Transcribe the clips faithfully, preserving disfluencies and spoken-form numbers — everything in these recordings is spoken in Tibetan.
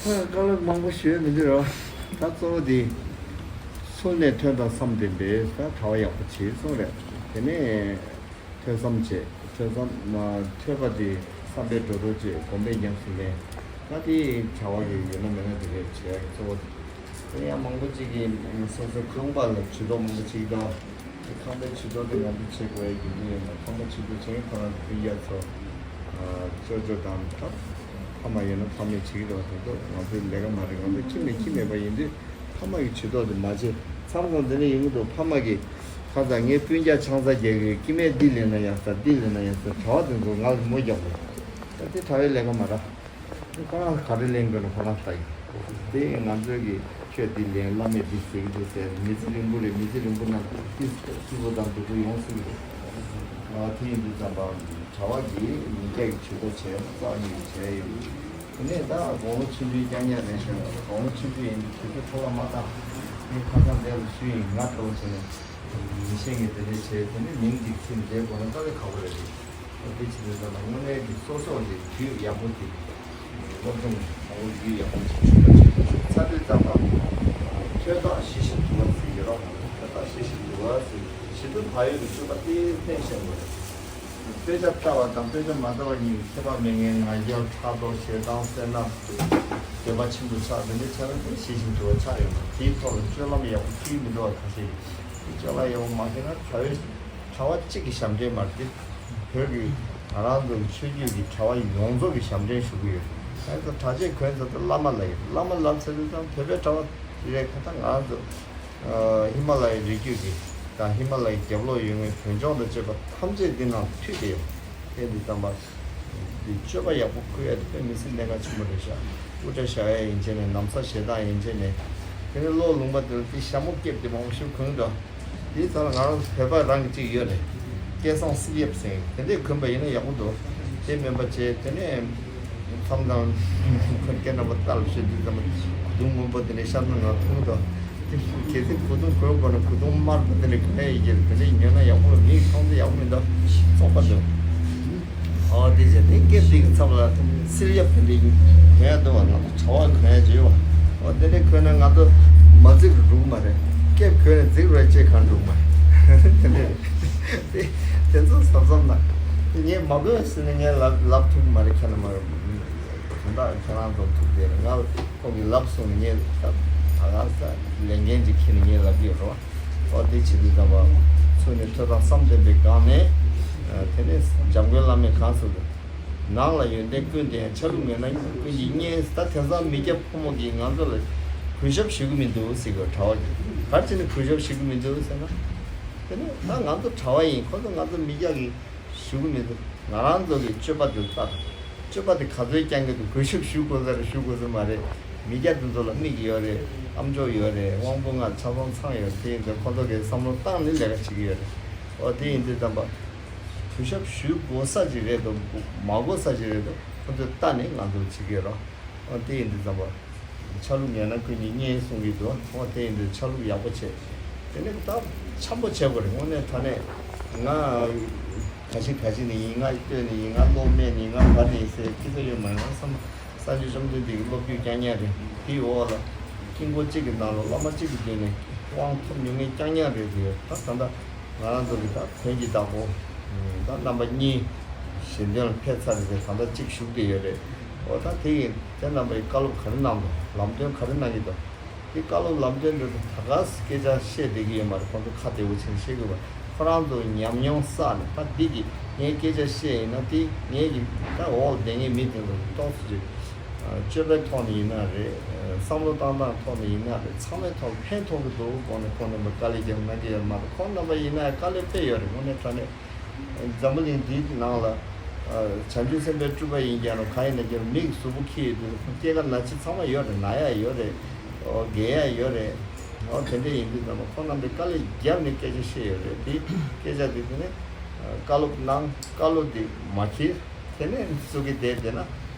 བཀའ་སློབ་མང་པོ་ཞུ་ཡ་མི་འདུག་རོ། ད་གཙོ་བོ་དེ་ཚུལ་གནས་ཐོས་དང་བསམ་ལྡན་པས་ད་གྲྭ་པ་ཡག་པོ་བྱེད་གསུངས་རེད། དེ་ནས་ཐོས་བསམ་བྱེད། ཐོས་བསམ་མ་ཐོས་པ་དེ་བསམ་པའི་སྒྲོ་འདོགས་བཅད། སྒོམ་པས་ཉམས་སུ་ལེན། ད་དེ་གྲྭ་པ་གི་ཡོད་ན་མེད་ན་དེ་རེད་བྱེད་ཡ་གི་གཙོ་བོ་དེ། དེ་ཡང་མང་པོ་ཅིག་གིས་སོ་སོ་ཁང་པ་ལ་ཇུས་གཏོགས་མང་པོ་ཅིག་དང་། ཁང་པའི་ཇུས་གཏོགས་དེ་ང་ཚོ་བྱེད་དགོས་ཡ་རྒྱུ་མཚན་ཡོད་ན། ཁང་པ་ཇུས་གཏོགས་བྱེད་མཁན་ཁོ་རང་གི་སྤུན་ཀྱག་ཚོ་ཅོ་ཅོ་དང་ད་ཕ་མ་ཡོད་ན་ཕ་མས་བྱེད་ཀྱི་རེད་པ། དེ་ཚོ་ང་ཚོའི་ལས་ཀ་མ་རེད། ང་ཚོ་ཁྱིམ་ནས་ཁྱིམ་མེད་པ་ཡིན་དུས་ཕ་མ་གི་ཇུས་གཏོགས་དེ་མ་བྱེད། མཚམས་མཚམས་དེ་ནས་ཡོང་གི་འདུག་ཕ་མ་གིས་ཁ་སང་ངའི་སྤུན་ཀྱག་ཆང་ས་རྒྱག་གི་སྐྱེ་དམན་འདི་ལེན་ན་ཡག་ས། འདི་ལེན་ན་ཡག་ས། གྲྭ་པ་དེ་ཚོ་ང་ལ་མོ་རྒྱག་དགོས། ད་དེ་གྲྭ་པའི་ལས་ཀ་མ་རེད། ཁོ་རང་ག་རེ་ལེན་དགོས་ན་ཁོ་རང་ལྟ་ཡིན། དེ་ང་ཚོའི་གི་ཆོས་འདི་ལེན། བླ་མས་འདི་ཟེར་གི་འདུག་ཟེར། མི་ཚེ་རིང་པོ་རེད། མི་ཚེ་རིང་པོ་ན་སྐྱིད་སྐྱིད་པོ་དང་སྡུག་པོ་ཡོང་སྲིད་གི་རེད། ཨ་དེ་ཡིན་དུས་ཙམ་པ་གྲྭ་པ་གིས་མི་སྐྱ་གི་ཇུས་གཏོགས་བྱས་རྩ་བ་ཉིད་ནས་བྱས་ཡོད། དེ་ནས་ད་དགུང་ལོ་ཆུང་ཆུང་རྐྱང་རྐྱང་རེད་ཤག་དགུང་ལོ་ཆུང་ཆུང་ཡིན་དུས་དུས་ཚོད་འཕྲོ་བརླག་མ་བཏང་། ངས་ཁ་སང་འདས་ལ་ཞུས་ཡིན། ང་ལྟ་བུ་བྱས་ནས་མི་ཤེས་མཁན་དེ་འདྲས་བྱས། དེ་ནས་མིང་གཅིག་ཚིག་འདྲའི་སྒོ་ནས་ལྟ་བའི་ཁག་པོ་རེད་དེ། ཨ་དེ་བྱས་དུས་ཙམ་པ་དངོས་གནས་ཀྱི་སོ་སོ་གི་རྒྱུད་ཡག་པོ་དེ། སློབ་སྦྱོང་ཁོང་རྒྱུད་ཡག་པོ་ཅིག་ཆུད་པ་བྱེད་དགོས་ཚར་དུས་ཙམ་པ། ཐོས་བདག་ཞི་ཞིང་དུལ་བ་ཟེར་གྱི་རོགས། ཐོས་བདག་ཞི་ཞིང་དུལ་བ་ཟེར་གྱི་ཞི་དུལ་བག་ཡོད་ཀྱི་སྤྱོད་པ་དེ་བསྟེན་ཤེས་དགོས། དཔེ་ཆ་ལྟ་བ་དང་དཔེ་ཆ་མ་ལྟ་བ་གཉིས་ཀྱི་ཁྱད་པར་མེད་མཁན་ང་རྒྱལ་ཕྲག་དོག་ཞེ་སྡང་བསོད་ནམས་འདོད་པ་ཆེན་པོ་ཆགས། འདི་འདྲའི་ཆ་ལ་དེ་ཞི་ཞིང་དུལ་བ་ཆགས་ཡོད་མ་རེད། དེའི་ཐོག་ལ་སྤྱོད་ལམ་ཡག་པོ་ཁྱེར་མི་འདུག་བ། ཁ་ཤས་ཀྱིས་དེ་སྤྱོད་ལམ་ཡག་པོ་མ་ཁྱེར་ན་གྲྭ་བའི་གྲྭ་པ་གཅིག་གི་ཞབས་འདྲེན་མ་རེད། དེ་བོད་ཀྱི་ང་རང་ཚོ་གི་ཆོས་བརྒྱུད་ཀྱི་གྲྭ་པ་ཡོངས་རྫོགས་ཀྱི་ཞབས་འདྲེན་ཞུ་གི་ཡོད། ང་ཚོ་གྲྭ་ཆས་གོན་ཚར་དུས་བླ་མ་ལབ་ཡོད། བླ་མ་ལབ་ཚར་དུས་ཙམ་བོད་པའི་གྲྭ་པ་རེད། ཁ་ཐག་ང་རང་ཚོ་ཧི་མ་ལ་ཡའི་རི་རྒྱུད་ཀྱི་དང་ཧི་མ་ལ་ཡའི་རྒྱབ་ལོགས་ཡོད་མཁན་བོད་ལྗོངས་དང་བཅས་པ་ཐམས་ཅད་འདི་ནང་མཐུད་དེ་ཡོད། དེ་འདི་ཙམ་པ་འདི་སྤྱོད་པ་ཡག་པོ་ཁུར་ཡ་དེ་དཔེ་མི་སྲིད་གནད་འགག་ཆེན་པོ་རེད་ཤག་དབུ་སྐྲ་བཞར་ཡ་ཡན་ཆད་ནས། ན་བཟའ་བཞེས་སྟངས་ཡན་ཆད་ནས། དེ་ནས་བློ་ལུང་པ་དེ་ལ་དེ་ཞྭ་མོ་སྐེད་དེ་མང་པོ་ཞིག་གོན་འགྲོ། དེའི་ཚབ་ལ་ང་རང་ཚོ་བོད་པ་རང་གི་གཅིག་ཡོད་རེད། སྐད་གསང་སིལ་གཡབ་ཟེར། དེ་འདྲས་གོན་པ་ཡིན་ན་ཡག་པོ་འདུག་དེ་མིན་པ་བྱས། དེ་ནས་མཚམས་དང་ཁོ་སྐད་རྣམ་པ་ལྟ་ལ་ཤོད་དུས་ཙམ་པ་གོས་ཐུང་སྔོན་པོ་དེ་འདྲས་ཤར་ན་ང་ཐུང་དང་། དེ་གལ་སྲིད་གོས་ཐུང་གོན་དགོས་ན་གོས་ཐུང་དམར་པོ་དེ་འདྲས་གོན་ཡ་ཡིན་གྱི་རེད། དེ་འདྲས་ཉོས་ན་ཡག་པོ་རེད། མིག་མཐོང་ཚེ་ཡག་པོ་མི་འདུག་བཙོག་པ་འདུག་ཨོ་དེ་བྱས་དེ་སྐེད་དེ་གི་ཚབ་ལ་སིལ་གཡབ་དེ་འདྲས་གོན་ཡ་འདུག་བ། ང་ཚོ་གྲྭ་པ་གོན་ཡ་བྱེད་བ། ཨོ་དེ་འདྲས་གོན་ན་ང་ཚོ་མ་འཛིག་རུ་འགྲོ་གི་མ་རེད། སྐེད་གོན་ནས་འཛིག་རུ་ཡ་ཅེས་གང་འགྲོ་གི་མ་རེད། དེ་འདྲས་རེད། དེ་དེ་ཚོ་གཟབ་གཟབ་གནང་། ངས་མ་གོན་ཟེར་ནས་ངས་ལབ་ལབ་ཐུབ་ཀྱི་མ་རེད། ཁྱེད་རྣམ་པ་དོན་དག་ཁྱེད་རང་ཚོ་ཐུག་དེ་རེད། ང་ཁོང་གིས་ལབ་སོང་ནས་ངས་ད་ད་ག་ས་ལས་འགན་ཅིག་འཁྱེར་ནས་ངས་ལབ་ཀྱི་ཡོད་རེད་བ། ཨོ་དེ་བྱེད་དུས་ཙམ་པ་ཚུལ་གནས་ཐོས་དང་བསམ་ལྡན་པའི་སྒང་ནས། ཨ་དེ་ནས་འཇམ་མགོན་བླ་མས་གང་གསུངས་འདུག་ནང་ལ་ཡོན་ཏན་ཀུན་ལྡན། ཆ་ལུགས་ངན་ན་ཀུན་གྱིས་བརྙས། ད་དེང་སང་མི་སྐྱ་ཕོ་མོ་གིས་ང་ཚོ་ལ་གུས་ཞབས་ཞུ་གི་མི་འདུག་ཟེར་གི། གྲྭ་པ་གིས་ག་རེ་བྱས་ནས་གུས་ཞབས་ཞུ་གི་མི་འདུག་ཟེར་ན། དེ་ནས་ད་ང་ཚོ་གྲྭ་པ་ཡིན། ཁོ་ཚོ་ང་ཚོ་མི་སྐྱ་གིས་ཞུ་གི་མི་འདུག་ང་རང་ཚོ་གི་སྤྱོད་པ་དེ་ལྟ། སྤྱོད་པ་དེ་ག་ཚོད་རྐྱང་གི་འདུག་གུས་ཞབས་ཞུ་དགོས་ས་རེད་ཞུ་དགོས་ས་མ་རེད། མི་སྐྱ་དེ་ཚོ་ལ་མིག་ཡོད་རེད། ཨ་མཆོག་ཡོད་རེད། དབང་པོ་ལྔ་ཆ་ཚང་ཚང་ཡོད་རེད། དེ་ཡིན་ཙང་ཁོ་ཚོ་གིས་བསམ་བློ་བཏང་ནས་ལས་ཀ་བྱེད་ཀྱི་ཡོད་རེད། ཨོ་དེ་ཡིན་དུས་ཙམ་པ། གུས་ཞབས་ཞུ་དགོས་ས་ཅིག་རེད་འདུག་མ་དགོས་ས་ཅིག་རེད་འདུག་ཁོ་ཚོས་ལྟ་ནས་ང་ཚོར་བྱེད་ཀྱི་ཡོད་རེད། ཨོ་དེ་ཡིན་དུས་ཙམ་པ། ཆ་ལུགས་ངན་ན་ཀུན་གྱིས་བརྙས་གསུང་གི་འདུག་ཨོ་དེ་ཡིན་དུས་ཆ་ལུགས་ཡག་པོ་བྱེད། དེ་ནས་ད་འཆམ་པོ་བྱེད་དགོས་རེད། དངོས་གནས་དྲང་གནས་ང་ག་ཤི་ག་ཤི་ནས་ཡིན། ང་སྟོད་ནས་ཡིན། ང་གློ་སྨད་ནས་ཡིན། ང་བར་ནས་ཡིན་ཟེར་སྐད་ཆ་ཡོད་མ་རེད། ང་བསམ། གསར་འགྱུར་བཅོམ་ལྡན་འདས་ཀྱི་སློབ་བརྒྱུད་རྐྱང་རྐྱང་རེད། དེའི་འོག་ལ་དཀྱིལ་འཁོར་གཅིག་གི་ནང་ལ་བླ་མ་གཅིག་གི་མདུན་ནས་དབང་ཐོབ་མྱོང་མཁན་རྐྱང་རྐྱང་རེད་དེ། ད་ད་ལྟ་ང་རང་ཚོ་གི་ད་དོན་གྱི་བདག་པོ་ད་རྣམ་པ་གཉིས་ཞལ་འདོན་ལ་ཕེབས་ཚར་རེད་དེ། ད་ལྟ་གཅིག་བཞུགས་བསྡད་ཡོད་རེད། འོ་ད་དེ་ཡིན་དེ་རྣམ་པ་ཡིས་བཀའ་སློབ་ག་རེ་གནང་འདུག་ལམ་སྟོན་ག་རེ་གནང་གི་འདུག་དེ་བཀའ་སློབ་ལམ་སྟོན་འདི་ད་ག་སེ་སྐད་ཆ་བཤད་བསྡད་ཀྱི་ཡོད་མ་རེད། ཁོང་ཚོ་ཁ་བདེ་བོ་བྱས་ནས་བཤད་དགོས་པ། ཁོ་རང་ཚོ་ཉམས་མྱོང་བསགས་ནས་ད་འདི་གི་ངས་སྐད་ཆ་བཤད་ཡིན་ན་དེ་ངས་ཀྱི་ད་འོག་ལ་བསྡད་མཁན་མི་དེ་ཚོ་ཏོག་ཙམ་ཅིག་སྤྱོད་པའི་ཐོག་ནས་ཡིན་ན་རེད། བསམ་བློ་བཏང་སྟངས་ཐོག་ནས་ཡིན་ན་རེད། ཚང་མའི་ཐོག་ཕན་ཐོགས་ཀྱི་འདུག་དགོངས་ནས་ཁོང་རྣམ་པ་དཀའ་ལས་རྒྱབ་མ་རྒྱབ་མ་གཏོགས་ཁོང་རྣམ་པ་ཡིན་ན་དཀའ་ལས་དཔེ་ཡོད་རེད། དངོས་གནས་དྲང་གནས། འཛམ་བུ་གླིང་འདིའི་ནང་ལ་ཨ་བྱང་ཆུབ་སེམས་དཔའི་སྤྲུལ་པ་ཡིན་ཀྱང་རུང་གང་ཡིན་ན་ཀྱང་རུང་མིག་གཟུགས་པོ་འཁྱེར་ཡོད་དུས་སྐྱེ་རྒ་ན་འཆི་ཚང་མ་ཡོད་རེད། ན་ཡག་ཡོད་རེད། ཨོ་རྒས་ཡག་ཡོད་རེད། ཨོ་དེ་འདྲ་ཡིན་དུས་ཙམ་པ་ཁོང་རྣམ་པས་དཀའ་ལས་བརྒྱབ་ནས་སྐད་ཆ་བཤད་ཡོད་རེད། དེ་སྐད་ཆ་དེ་དེ་ནས་ཨ་བཀའ་སློབ་གནང་། བཀའ་སློབ་དེ་མ་འཁྱེར། དེ་ནས་སུ་གི་དེ་དེ་ན་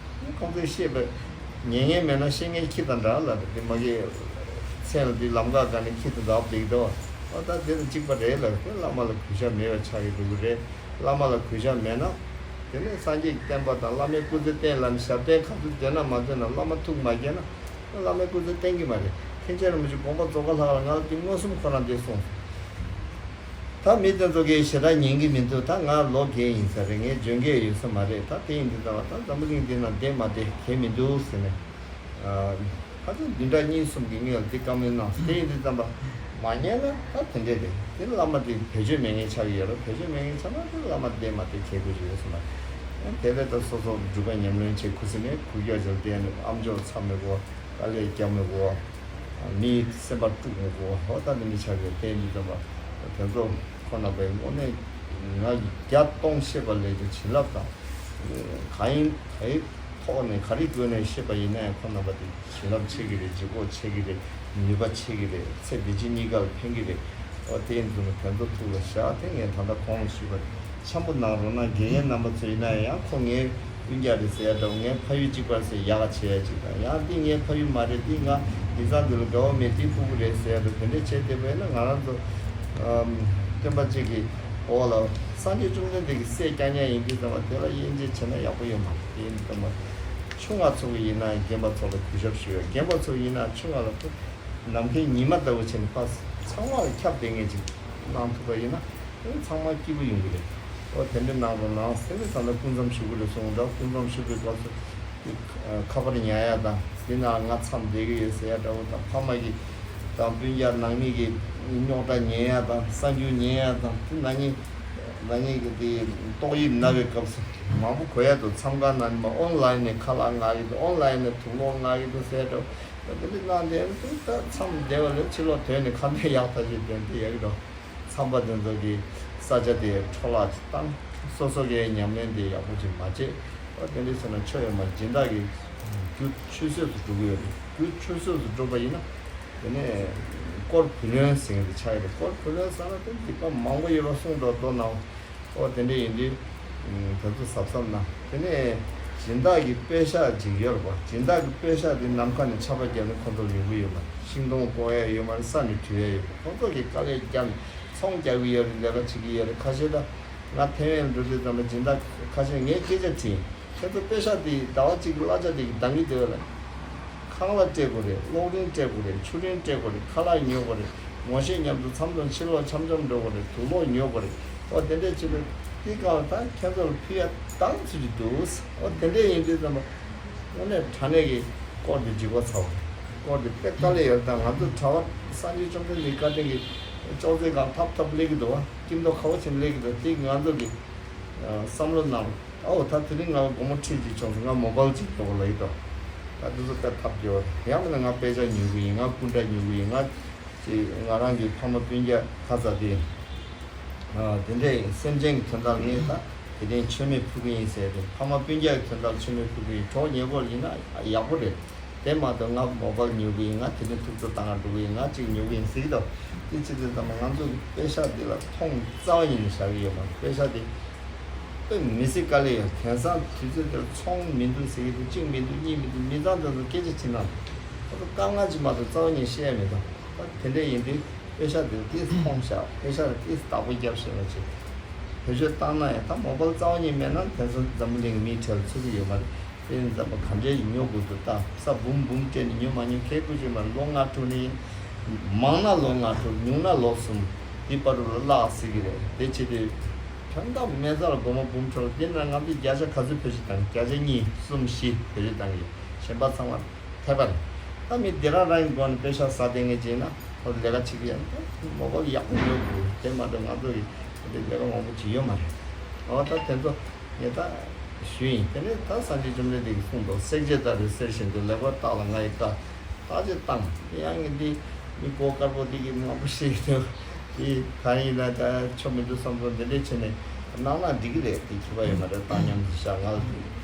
ཁོང་ཚོས་བཤད་པ་ཉན་མཁན་མེད་ན་བཤད་མཁན་ཁྱི་དང་འདྲ་ལ་དེ་མ་གི་མཚན་ལ་དེ་ལམ་ཁ་སྒང་ནས་ཁྱི་དང་འདྲ་བསྡད་ཀྱི་འདུག་ཨོ་ད་དེ་དང་གཅིག་པ་རེད་ལ། དེ་བླ་མ་ལ་གུས་ཞབས་མེད་པ་ཆགས་ཀྱི་འདུག་གི་རེད། བླ་མ་ལ་གུས་ཞབས་མེད་ན་ དེ་ནས་སངས་རྒྱས་ཀྱི་བསྟན་པ་དང་བླ་མའི་སྐུ་ཚེ་བརྟན་ལབ་ནས་ཞབས་བརྟན་ག་ཚོད་མཛད་ན་མ་མཛད་ན། བླ་མ་ཐུགས་མ་དགྱེས་ན་བླ་མའི་སྐུ་ཚེ་བརྟན་གྱི་མ་རེད། མཁན་ཆེན་རིན་པོ་ཆེ་དགོངས་པ་རྫོགས་ཁ་ལྷག་ལ་ང་ལ་དེ་མངོན་སུམ་ཁོ་རང་དེ་གསུངས་སོང་། ད་མི་དེ་ཚོ་གིས་ཞེ་དྲག་ཉན་གྱི་མི་འདུག་ད་ང་ལོ་རྒས་ཡིན་ས་རེད། ངས་འཇོན་གྱི་ཡོད་ས་མ་རེད། ད་དེ་ཡིན་དུས་ཙམ་པ་ད་འཛམ་བུ་གླིང་འདི་ན་བསྡད་མ་བསྡད་གལ་མི་འདུག་ཟེར་ནས། ཨ། ཁ་སང་བདུན་ཕྲག་གཉིས་གསུམ་གྱི་སྔོན་ལ་འདི་བཀའ་མོལ་གནང་སོང་། དེ་ཡིན་དུས་ཙམ་པ་མ་ཉན་ན་ད་དེ་འདྲས་རེད། དེ་བླ་མ་དེ་བེད་སྤྱོད་མེད་མཁན་ཆགས་ཀྱི་ཡོད་རེད། བེད་སྤྱོད་མེད་མཁན་ཆགས་ན་དེ་བླ་མ་བསྡད་མ་བསྡད་གལ་དགོས་ཀྱི་ཡོད་ས་མ་རེད། དེ་ལས་ད་སོ་སོ་སྒྲུབ་པ་ཉམས་ལེན་བྱེད། ཁུ་སིམ་མེར་ཁུ་སྐྱོ་བྱས་བསྡད་ནས་ཨམ་ཅོག་ཚབ་མི་དགོས། དཀའ་ལས་རྒྱག་མི་དགོས། མིའི་སེམས་པ་དཀྲུག་མི་དགོས། འོ་ད་འདི་འདྲ་ཆགས་ཀྱི་ཡོད། དེ་ཡིན་དུས་ཙམ་པ་དེ་ཚོ་ཁོ་ན་པའི་དངོས་གནས་ང་བརྒྱ་སྟོང་བཤད་པ་ལས་ཀྱང་བྱིན་རླབས་དང་། གང་ཡིན་ག་ཡི་ཐོག་ནས་ག་རེ་བཀོལ་ནས་བཤད་པ་ཡིན་ན་ཡང་ཁོ་རྣམ་པ་དེ་བྱིན་རླབས་ཆེ་གི་རེད། ལྗིད་ཁོག་ཆེ་གི་རེད། ནུས་པ་ཆེ་གི་རེད། ཚེ་འདི་ཕྱི་གཉིས་ཀ་ལ་ཕན་གི་རེད། ཨོ་དེ་ཡིན་དུས་ན་དེ་ཚོ་ཐུགས་ལ་བཞག་སྟེ། ངས་ད་ལྟ་གོང་ལ་ཞུས་པ་འཆམ་པོ་གནང་རོགས་གནང་། དགེ་རྒན་རྣམ་པ་ཚོ་ཡིན་ན་ཡང་ཁོ་ངའི་སྤུན་ཀྱག་རེད་ཟེར་ཡ་འདྲ་བོ། ངའི་ཕ་ཡུལ་གཅིག་པ་རེད་ཟེར་ཡག་ག་བྱེད་ཡ་གཅིག་དང་། ཡང་འདི་ངའི་ཕ་ཡུལ་མ་རེད། འདི་ང་ཡིག་ཚང་འདི་ལ་དགའ་བོ་མེད། འདི་ཕྲུ་གུ་རེད་ཟེར་ཡ་འདྲ་བོ་དེ་འདྲས་བྱས་བསྡད་པ་ཡིན་ན་ང་རང་ཚོ་ཨམ། སྟོན་པ་གཅིག་གི་འོག་ལ་སངས་རྒྱས་བཅོམ་ལྡན་འདས་ཀྱི་སྲས་བསྐྱངས་མཁན་ཡིན་དུས་ཙམ་པ་དེ་ལ་དབྱེ་འབྱེད་བྱས་ན་ཡག་པོ་ཡོད་མ་རེད། དེ་ཡིན་དུས་ཙམ་པ་ཆུང་བ་ཚོ་གི་ཡིན་ན་རྒན་པ་ཚོ་ལ་གུས་ཞབས་ཞུ་ཡ། རྒན་པ་ཚོ་ཡིན་ན་ཆུང་བ་ལ་ནམ་མཁའི་ཉི་མ་ལྟ་བུ་བྱས་ནས་ཕར་ཚང་མ་ལ་ཁྱབ་བསྡད་མཁན་ཅིག་གནང་ཐུབ་པ་ཡིན་ན། ཨེ། ཚང་མ་སྐྱིད་པོ་ཡོང་གི་རེད། ཨོ་དེ་འདྲ་གནང་རོགས་གནང་ཟེར་ནས་ད་ལྟ་སྐུ་མཚམས་ཞུ་གི་རེད་གསུངས་འདྲ། སྐུ་མཚམས་ཞུ་བའི་སྐབས་སུ་ཁ་པར་ཉར་ཡ་དང་། འདི་ན་ང་མཚམས་བསྡད་ཀྱི་ཡོད་ཟེར་ཡ་འདྲ་བོ་དང་། ཕ་མ་གི་དང་སྤུན་ཀྱག་ནང་མི་གི་རྙོག་དྲ་ཉན་ཡ་དང་། གསར་འགྱུར་ཉན་ཡ་དང་། དེ་ན་ནིང་ན་ནིང་གི་དེ་ཏོག་དབྱིབས་ན་བའི་སྐབས་སུ་མང་པོ་གོ་ཡ་འདུག། མཚམས་ཁང་ནང་ནས་མར་ཨོན་ལའིན་ནས་ཁ་ལག་མངགས་ཀྱི་འདུག། ཨོན་ལའིན་ནས་དུག་སློག་མངགས་ཀྱི་འདུག་ཟེར་ཡ་འདྲ་བོ། དེ་འདྲ་གནང་དེ་ད་མཚམས་བསྡད་པ་ལས་ཕྱི་ལོགས་ཐོན་ནས་ཁ་འདོན་ཡག་ཐག་ཆོད་དོན་དེ་ཡག་གི་འགྲོ། མཚམས་པ་དེ་ཚོ་གི་ས་ཆ་དེ་འཕྲོ་བརླག་ཅིག་བཏང་། སོ་སོ་གའི་ཉམས་ལེན་དེ་ཡག་པོ་ཅིག་མ་བྱེད། ཨོ་དེ་འདྲ་བྱས་ན་ཆོས་ཡོད་མ་རེད། སྦྱིན་བདག་གི་རྒྱུ་ཆུད་ཟོས་སུ་འགྲོ་གི་ཡོད་རེད། རྒྱུ་ཆུད་ཟོས་སུ་འགྲོ་བ་ཡིན་ན་དེ་ནས་དཀོར་བུ་ལོན་ཟེར་མཁན་དེ་ཆགས་ཡོད་རེད། དཀོར་བུ་ལོན་ཟེར་ན་དེ་སྡིག་པ་མང་པོ་ཡོད་པ་གསུངས་འགྲོ་མདོ་ནང་། ཨོ་དེ་འདྲ་ཡིན་དུས། ཨུམ། དེ་ཚོ་གཟབ་གཟབ་གནང་། དེ་ནས་སྦྱིན་བདག་གི་པེ་ཤག་ཅིག་ཡོད་རེད་པ། སྦྱིན་བདག་གི་པེ་ཤག་དེ་ནམ་མཁའ་ནས་ཆར་པ་བརྒྱབ་ནས་ཁོ་ཚོར་ཡོང་གི་ཡོད་མ་རེད། ཤིང་སྡོང་བཀོག་ཡ་ཡོད་མ་རེད། ས་ནས་བྲུས་ཡ་ཡོད་མ་རེད། ཁོ་ཚོ་གིས་དཀའ་ལས་བརྒྱབ་ནས་ཚོང་རྒྱག་གི་ཡོད་རེད། ལས་ཀ་བྱེད་ཀྱི་ཡོད་རེད། ཁ་ཤས་ད་ང་ཐེ་ཝན་ལ་འགྲོ་དུས་ཙམ་པ་སྦྱིན་བདག་ཁ་ཤས་ངས་སྐད་ཆ་དྲིས། ཁྱེད་ཚོ་པེ་ཤག་དེ་ཟླ་བ་གཅིག་གི་གླ་ཆ་དེ་གི་འདང་གི་འདུག་ལ། ཁང་གླ་སྤྲད་དགོས་རེད། གློག་རིན་སྤྲད་དགོས་རེད། ཆུ་རིན་སྤྲད་དགོས་རེད། ཁ་ལག་ཉོ་དགོས་རེད། ངོ་ཤེས་མཉམ་དུ་མཚམས་མཚམས་ཕྱི་ལོགས་འཆམ་འཆམ་འགྲོ་དགོས་རེད། དུག་སློག་ཉོ་དགོས་རེད། ཨོ་དེ་འདྲས་བྱེད་དུས་དེའི་སྒང་ལ་ད་ཁྱེད་ཚོ་ལ་ཕུལ་ཡ་འདང་ཚུལ་གྱི་འདུག། ཨོ་དེ་འདྲས་ཡིན་དུས་ཙམ་པ་དངོས་གནས་དྲང་གནས་ཀྱི་དཀོར་དེ་འཇིགས་པ་ཚ་བ་རེད། དཀོར་དེ་དཔེ་དཀའ་ལས་ཡོད་རེད། ད་ང་ཚོ་གྲྭ་པ་སངས་རྒྱས་བཅོམ་ལྡན་འདས་བཀའ་དྲིན་གྱིས་ཅོག་ཙེ་སྒང་ཐབ་ཐབ་སླེབས་ཀྱི་འདུག་བ། སྐྱིད་མདོག་ཁ་པོ་བྱས་ནས་སླེབས་ཀྱི་འདུག། དེ་ང་ཚོ་གི་བསམ་བློ་ནང་། ཨའོ་ད་དེ་རིང་ང་ལ་སྒོར་མོ་ཁྲི་གཅིག་བྱུང་སོང་། ང་མོ་བལ་གཅིག་ཉོ་དགོས་ལབ་ཀྱི་འདུག། ད་འདི་ཚོ་དཔེ་ཐབས་སྐྱོ་བ་རེད། ཡང་མིན་ན་ང་དཔེ་ཆ་ཉོ་གི་ཡིན། ང་སྐུ་འདྲ་ཉོ་གི་ཡིན། ང་ཅིག་ང་རང་གི་ཕ་མ་སྤུན་ཀྱག་ཁ་ཚ་དེ། ཨ་དེ་འདྲའི་སེམས་ཅན་གྱི་དོན་དག་ངས་ད་དེ་རིང་མཆོད་མེ་ཕུལ་གི་ཡིན་ཟེར་ཏེ། ཕ་མ་སྤུན་ཀྱག་གི་དོན་དག་མཆོད་མེ་ཕུལ་གི་ཡིན། གྲོགས་ཉེ་པོ་ཡིན་ན་ཡག་པོ་རེད། དེ་མ་གཏོགས་ང་མོ་བལ་ཉོ་གི་ཡིན། ང་དེ་རིང་ཐུགས་སྤྲོ་བཏང་ག་འགྲོ་གི་ཡིན། ང་གཅིག་ཉོ་གི་ཡིན་ཟེར་གྱི་འདུག། དེ་ཕྱི་དེ་ཙམ་ང་ཚོ་གི་པེ་ཤག་འདི་ལ་མཐོང་རྩ་བ་ཉིད་ནས་བཞག་གི་ཡོད་མ་རེད། པེ་ཤག་དེ་དཔེ་མི་སྲིད་དཀའ་ལས་ཡོད། དེང་སང་དུས་ཚོད་འདིར་ཚོང་མི་འདུག་ཟེར་གྱི་འདུག། གཅིག་མི་འདུག། གཉིས་མི་འདུག། མི་ཚང་དེ་ཚོ་སྐད་ཆ་དྲིས་ན་ཁོ་ཚོ་དཀའ་ངལ་ཅིག་མ་གཏོགས་རྩ་བ་ཉིད་བཤད་ཡ་མི་འདུག། ད་དེ་འདྲ་ཡིན་དུས་པེ་ཤག་དེ་ཏིས་མཐོང་བཞག། པེ་ཤག་དེ་ཏིས་བདག་པོ་རྒྱབ་བྱས་ན་ཅིག་བེད་སྤྱོད་བཏང་ན་ཡང་། ད་མོ་བལ་རྩ་བ་ཉིད་མེད་ན་དེང་སང་འཛམ་བུ་གླིང་གི་མིའི་གྲལ་ཚུད་ཀྱི་ཡོད་མ་རེད། དེ་ཡིན་ཙམ་པ་ག་འདྲའི་ཉོ་དགོས་འདུག། ད་ས་འབུམ་འབུམ་སྤྲད་ནས་ཉོ་མ་ཉོ་ཁྱད་པར་ཅིག་མ་རེད། ལོ་ལྔ་དྲུག་ནས་མང་ན་ལོ་ལྔ་དྲུག། ཉུང་ན་ལོ་གསུམ། དེ་བར་དུ་ལ་བརླག་སྲིད་ཀྱི་རེད། དེ་བྱེད་དུས་དོན་དག་མེད་ས་ལ་སྒོར་མོ་འབུམ་ཕྲག་དེ་ན་ང་ཚོས་བརྒྱ་ཆ་ག་ཚོད་བེད་སྤྱོད་བཏང་། བརྒྱ་ཆ་གཉིས་གསུམ་བཞི་བེད་སྤྱོད་བཏང་གི་ཡོད། གཞན་པ་ཚང་མ་ཐལ་བ་རེད། ད་མི་དེ་རང་རང་གི་སྒོ་ནས་པེ་ཤག་ཟ་བསྡད་མཁན་ཅིག་ཡིན་ན་ཁོ་ལས་ཀ་བྱེད་ཀྱི་ཡོད། མོ་བལ་ཡག་པོ་ཉོ་དགོས། དེ་མ་གཏོགས་ང་ཚོ་གི་དེ་ལས་ཀ་མང་པོ་བྱེད་ཡོད་མ་རེད། འོ་ད་དེ་ཚོ་ངས་ད་ཞུས་ཡིན། དེ་ནས་ད་སངས་རྒྱས་བཅོམ་ལྡན་འདས་ཀྱིས་གསུངས་འདུག། བསྲེག་བཅད་ལྟར་རེ་གསེར་བཞིན་དུ། ལེགས་པར་བརྟགས་ལ་ང་ཡི་བཀའ། བརྟག་དཔྱད་བཏང་། དེ་ཡང་ངས་འདི་མི་གོ་དཀར་པོ་འདི་གིས་མང་པོ་བཤད་ཀྱི་འདུག། དེ་གང་ཡིན་ན་ད་ཆོ་མི་འདུག་བསམ་སོང་། འདི་འདྲས་བྱས་ནས་གནང་ན་འགྲིག་གི་རེད། དེ་ཁྱད་པར་ཡོད་མ་རེད། བཏང་སྙོམས་སུ་བཞག། ང་ལ་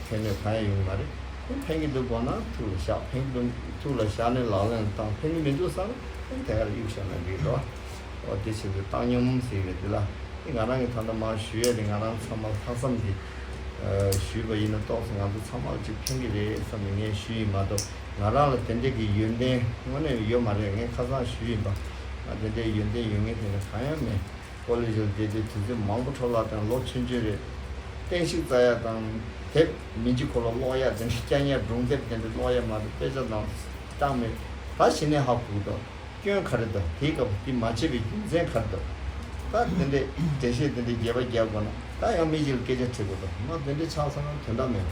ཕན་གནོད་གང་ཡང་ཡོང་གི་མ་རེད། ཁོ་ཕན་གྱི་འདུག་དགོངས་ན་ཐུགས་ལ་བཞག། ཕན་གྱི་འདུག་ཐུགས་ལ་བཞག་ནས་ལག་ལེན་ལ་བཏང་། ཕན་གྱི་མི་འདུག་བསམ་ན་ཁོ་དེ་གར་གཡུག་བཞག་ན་འགྲིག་འགྲོ། འོ་དེ་བཞིན་དུ་བཏང་སྙོམས་ཟེར་བའི་དེ་ལ། དེ་ང་རང་གིས་ད་ལྟ་མར་ཞུ་ཡས་དེ་ང་རང་ཚང་མ་ལྷག་བསམ་གྱིས་ཞུས་པ་ཡིན་ན་ཏོག་ཙམ་ང་ཚོ་ཚང་མ་ལ་ཅིག་ཕན་གྱི་རེད་བསམ་ནས་ངས་ཞུས་ཡིན་མ་གཏོགས། ང་རང་ལ་དེ་འདྲས་ཀྱི་ཡོན་ཏན་དངོས་གནས་ཡོད་མ་རེད། ངས་ཁ་སང་ཞུས་ཡིན་པ། ང་དེ་འདྲའི་ཡོན་ཏན་ཡོད་མཁན་དེ་འདྲ་གང་ཡང་མེད། ཀོ་ལེ་ཇི་ལ་བསྡད་དུས་དུས་ཚོད་མང་པོ་འཕྲོ་བརླག་དང་། ལོ་ཆུང་ཆུང་རེད། རྟེན་གཞི་བཙལ་ཡ་དང་དེབ་མི་འཇིགས་འཁོར་ལོ་ཀློག་ཡ་དེ་འདྲ་སྐྱ་ཉལ་སྒྲུང་དེབ་དེ་འདྲ་ཀློག་ཡ་མ་གཏོགས་དཔེ་ཆ་དང་བཏང་མེད། ད་གཞི་ནས་ཧ་གོ་གི་འདུག་སྐྱོན་ག་རེ་འདུག་དེའི་སྐབས་དེ་མ་བྱེད་པའི་རྒྱུ་མཚན་ག་རེ་འདུག་ད་དེ་འདྲའི་འགྲེལ་བཤད་དེ་འདྲའི་རྒྱས་པ་རྒྱག་དགོས་ན་ད་ཡང་མི་གཅིག་ལ་སྐད་ཆ་དྲི་དགོས་འདུག་མ་དེ་འདྲའི་ཆགས་སོང་ན་དོན་དག་མེད།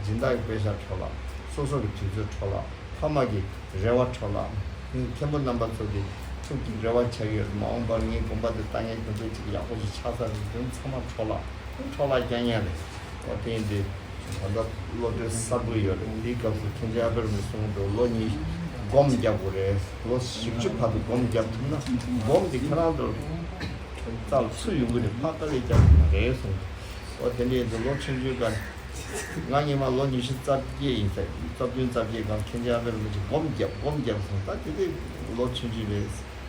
སྦྱིན་བདག་གི་དཔེ་ཆ་འཕྲོ་བརླག་སོ་སོ་གི་དུས་ཚོད་འཕྲོ་བརླག་ཕ་མ་གི་རེ་བ་འཕྲོ་བརླག་མཁན་པོ་རྣམ་པ་ཚོ་གི་ཐུགས་ཀྱི་རེ་བ་ཆགས་ཡོད། མ་འོངས་པར་ངའི་དགོན་པ་དེ་ལྟ་མཁན་དེ་ཚོ་ཅིག་ཡག་པོ་ཞིག་ཆགས་ས་རེད། དོན་ཚང་མ་འཕྲོ་བརླག་འཕྲོ་བརླག་རྐྱང་རྐྱང་རེད། འོ་དེ་ཡིན་དུས་ད་ལྟ་བློ་གྲོས་གསར་པོ་ཡོད་རེད། དེའི་སྐབས་སུ་མཁན་ཆེན་ཨ་པེ་རོ་མི་གསུང་འདུག་ལོ་གཉིས་སྒོམ་རྒྱག་དགོས་རེད། ལོ་བཞི་བཅུ་བར་དུ་སྒོམ་རྒྱབ་ཐུབ་ན་སྒོམ་དེ་ཁྱེད་རང་ཚོར་རྩ་ལ་ཚུད་ཡོང་གི་རེད། ཕར་དཀའ་ལས་རྒྱག་དགོས་མ་རེད་གསུངས་འདུག་འོ་དེ་འདྲ་ཡིན་དུས་ལོ་ཆུང་ཆུང་སྒང་ང་སྔོན་མ་ལོ་ཉི་ཤུ་རྩ་བརྒྱད་ཡིན་ས་རྩ་བདུན་རྩ་བརྒྱད་སྒང་མཁན་ཆེན་ཨ་པེ་རོ་མི་ཅིག་སྒོམ་རྒྱབ་སྒོམ་རྒྱབ་སོང་། ད་དེ་དུས་ལོ་ཆུང་ཆུང་རེད།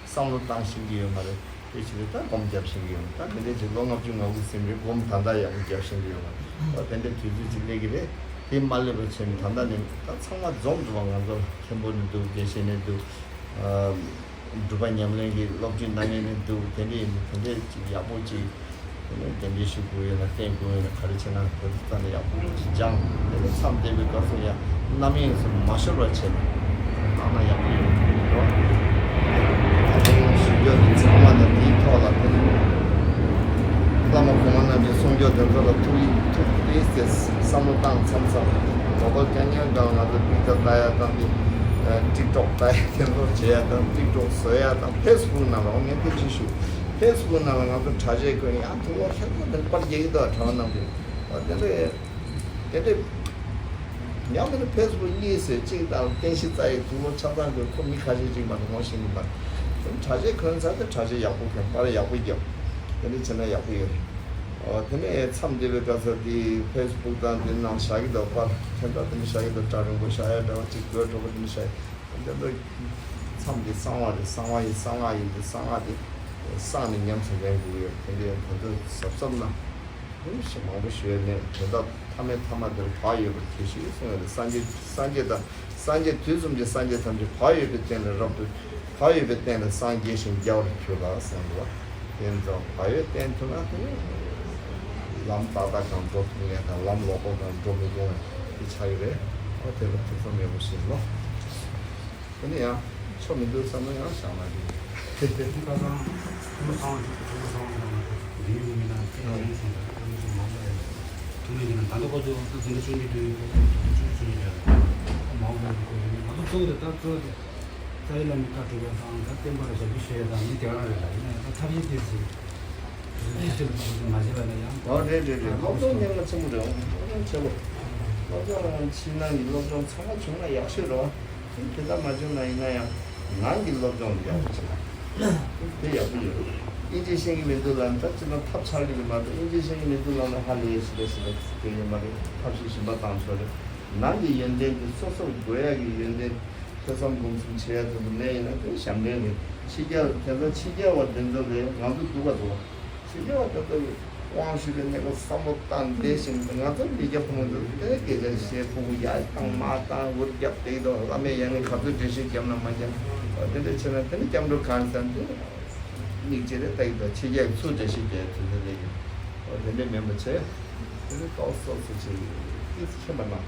བསམ་བློ་བཏང་ཤེས་ཀྱི་ཡོད་མ་རེད། དེ་ཕྱིར་ད་སྒོམ་རྒྱབ་ཤེས་ཀྱི་ཡོད་མ་རེད། ད་དེ་འདྲའི་ཅིག་ལོ་ལྔ་བཅུ་ང་དགུ་ཟིན་རེད། སྒོམ་ད་ལྟ་ཡག་པོ་རྒྱབ་ཤེས་ཀྱི་ཡོད་མ་རེད། ད་དེ་འདྲའི་དུས་ཚོད་ཅིག་སླེབས་ཀྱི་རེད། དེ་མ་སླེབས་པ་བྱས་ནས་ད་ལྟ་ནས་ད་ཚང་མ་འཛོམས་འདུག་བ། ང་ཚོ་མཁན་པོ་ནས་འདུག་དགེ་བཤེས་ནས་འདུག་ཨ། སྒྲུབ་པ་ཉམས་ལེན་གྱི་སློབ་ཁྲིད་གནང་མཁན་ནས་འདུག་དེ་འདྲ་ཡིན་དུས་དེ་འདྲ་ཅིག་ཡག་པོ་ཅིག་དེ་ནས་གདན་འདྲེན་ཞུ་དགོས་ཡོད་ན་བསྟེན་དགོས་ཡོད་ན་ག་རེ་བྱས་ན་དེ་ཚོ་ད་ནས་ཡག་པོ་ཅིག་སྦྱངས། དེ་ནས་མཚམས་བསྡད་པའི་སྐབས་སུ་ཡང་རྣམ་གཡེང་སུ་མ་ཤོར་བ་བྱས་ནས་བཏང་ན་ཡག་པོ་ཡོད་འགྲོ། ད་དེ་ཡང་ཞུ་རྒྱུ་དེ་ཚང་མ་ནས་དེའི་ཐོག་ལ་དེ་བླ་མ་གོང་མ་རྣམས་ཀྱི་གསུང་ཆོས་དེ་ཚོ་ལ་ཐུགས་ཡིད་ཐུགས་ཏེ་བསམ་བློ་བཏང་མཚམས་མཚམས་ལོ་པ་རྐྱང་རྐྱང་སྒང་ང་ཚོ་ཊིག་ཊོག་ལྟ་ཡ་དང་དེ་ཊིག་ཊོག་ལྟ་ཡ་དེ་ཚོ་བྱེད་ཡ་དང་ཊིག་ཊོག་བཟོ་ཡ་དང་ཕེ་སི་བུག་ནང་ལ་འོ་ངས་ཐུགས་རྗེ་ཞུ། ཕེ་སི་བུག་ནང་ལ་ང་ཚོ་གྲྭ་ཆས་གོན་ཡང་དུ་ལོ་ཁྱད་པར་དེ་པར་རྒྱག་གི་འདུག་གྲྭ་བ་རྣམས་ཀྱིས་འོ་དེ་འདྲ་དེ་འདྲ་ཡང་མིན་ན་ཕེ་སི་བུག་གཉིས་ཟེར་གཅིག་དང་རྟེན་གཞི་རྩ་ཡི་དུ་ལོ་ཆ་ཚང་གི་ཁོ་མི་ཁ་ཤས་ཅིག་མ་གཏོགས་ངོ་ཤེས་ཀྱི་མ་རེད། གྲྭ་ཆས་གོན་ཚར་ཏེ་གྲྭ་ཆས་ཡག་པོ་གོན་པར་ཡག་པོ་རྒྱབ་དེ་འདྲ་བྱས་ན་ཡག་པོ་ཡོད་རེད། འོ་དེ་ནས་མཚམས་བསྡད་པའི་སྐབས་སུ་དེ་ཕེ་སི་བུག་དང་དེ་ནང་བཞག་གི་འདུག་པར་ཁྱད་མཚར་དེ་འདྲ་བཞག་གི་འདུག་སྒྲ་རིང་པོ་བཞག་ཡ་འདྲ་བ་ཅིག་དགོད་བྲོ་པོ་དེ་འདྲ་བཞག་ཡ། འདི་ཚོ་མཚམས་འདི་གསང་བ་རེད། གསང་བ་ཡི་གསང་སྔགས་ཡིན་ཏེ་གསང་སྔགས་དེ་གསང་ནས་ཉམས་སུ་ལེན་དགོས་ཡོད། དེ་འདྲའི་ད་ཚོད་གཟབ་གཟབ་ན་ཧུམ་ཞེ་མང་པོ་ཞུ་ཡ་ནས་དོན་དག་མཐའ་མའི་མཐའ་མ་འདིར་བག་ཡོད་པར་གྱིས་ཤིག་གསུངས་ཡོད་རེད། སངས་རྒྱས་སངས་རྒྱས་དང་སངས་རྒྱས་དུས་གསུམ་གྱི་སངས་རྒྱས་ཐམས་ཅད་བག་ཡོད་པའི་སྟེང་ལ་རབ་ཏུ་བག་ཡོད་པའི་སྟེང་ལ་སངས་རྒྱས་ཤིང་རྒྱལ་བར་གྱུར་ལ་གསུངས་འདུག་བ། དེ་ཚོ་བག་ཡོད་བསྟེན་ཐུབ་ན་དེ་ནི་ལམ་ཏག་ཏག་སྒང་འགྲོ་ཐུབ་མཁན་དང་ལམ་ལོག་པ་སྒང་འགྲོ་མི་དགོས་མཁན་དེ་ཆགས་ཀྱི་རེད། ཨོ་དེ་ལ་ཐུགས་བསམ་ཡག་པོ་བཞེས་ལོ། དེ་ནི་ཡང་ཆོ་མི་འདུག་བསམ་ན་ཡང་བཞག་ན་འགྲིག་དེ་ཁ་སང་ཐུ་མི་ཚང་ཐུ་མི་ཚང་ལ་འདི་ཡུལ་མི་ན་ཅི་ན་ཡིན་སོང་ད་ཐུ་མི་ཚང་མང་ལ་ཡང་ཐུ་མི་ཡིན་ན་ད་ལྟ་ཁོ་ཚོ་ད་འཛིན་གྲྭ་བཅུ་གཉིས་དུས་ཁོ་ཚོ་བཅུ་བཅུ་གཉིས་རེད། མང་པོ་ཁོ་ཚོ་ང་ཚོ་གཙོ་བོ་དེ་ད་གཙོ་བོ་དེ་རྩ་བའི་བླ་མའི་བཀའ་སྒྲུབ་པ་དང་ད་བསྟན་པ་ལ་ཞབས་ཕྱི་ཞུ་ཡ་དང་འདི་དེ་ག་རང་རེད་ལ། ཡིན་ན་ཡང་ད་ཐབས་ཤེས་དེ་ཚོ་ཁྱེད་ཚོས་ཁོ་ཚོ་མ་བྱས་པ་ན་ཡང་ཨོ་རེད་རེད་རེད། སློབ་སྦྱོང་གནད་འགག་ཆེན་པོ་རེད། སློབ་སྦྱོང་ཆེ་པོ། སློབ་སྦྱོང་ཕྱི་ནང་གི་སློབ་སྦྱོང་ཚང་མ་བྱུང་ན་ཡག་ཤོས་རེད། དེ་ལྟར་མ་བྱུང་ན་ཡིན་ན་ཡང་ནང་གི་སློབ་སྦྱོང་ལ་ཡག་པོ་བྱེད་ན་དེ་ཡག་པོ་ཡོད། དབྱིན་ཇི་ཤེས་ཀྱི་མི་འདུག་ལབ་ན་ད་ཅི་ན་ཐབས་ཆག་གི་རེད་མ་གཏོགས། དབྱིན་ཇི་ཤེས་ཀྱི་མི་འདུག་ལབ་ན་ཧ་ལས་ཞེ་དྲག་ཞེ་དྲག་དེ་ཡོད་མ་རེད། ཐབས་ཤེས་གཞན་པ་བཏང་ཆོག་རེད། ནང་གི་ཡོན་ཏན་དེ་སོ་སོར་དགོས་ཡག་གི་ཡོན་ཏན་ཐོས་བསམ་སྒོམ་གསུམ་བྱེད་ཡག་དེ་ཚོ་ལས་ཡིན་ན་དེ་ཞབས་འདྲེན་རེད། ཕྱི་རྒྱལ་དེ་ཚོ་ཕྱི་རྒྱལ་བ་དེ་ཚོ་ལས་ང་ཚོ་སྡུག་ག་འདུག་བ། ཕྱི་རྒྱལ་བ་དེ་ཚོ་དབང་ཞུས་པའི་གནས་སྐབས་བསམ་བློ་བཏང་བསྡད་བཞིན་ང་ཚོ་མི་སྐྱ་ཕོ་མོ་ཚོ་དེ་སྐད་ཆ་བཤད་ཕྲུ་གུ་ཡར་བཏང་མར་བཏང་འུར་རྒྱབ་བསྡད་འདུག་བླ་མས་ཡང་ནས་ག་ཚོད་འགྲེལ་བཤད་བརྒྱབ་ན་མ་བརྒྱབ་དེ་འདྲ་བྱས་ན་དེ་ནི་སྐྱབས་འགྲོ་གང་ཟེར་དེ་མིག་ཅེ་རེ་ལྟ་གི་འདུག་ཕྱི་རྒྱལ་གྱི་ཚུར་འགྲེལ་བཤད་རྒྱག་ཚུལ་དེ་ལས་ཀྱི་དེ་འདྲ་མིན་པ་བྱས་དེ་ནི་ཏོག་སོགས་སུ་བྱས་ཏིས་མཁྱེན་པ་གནང་།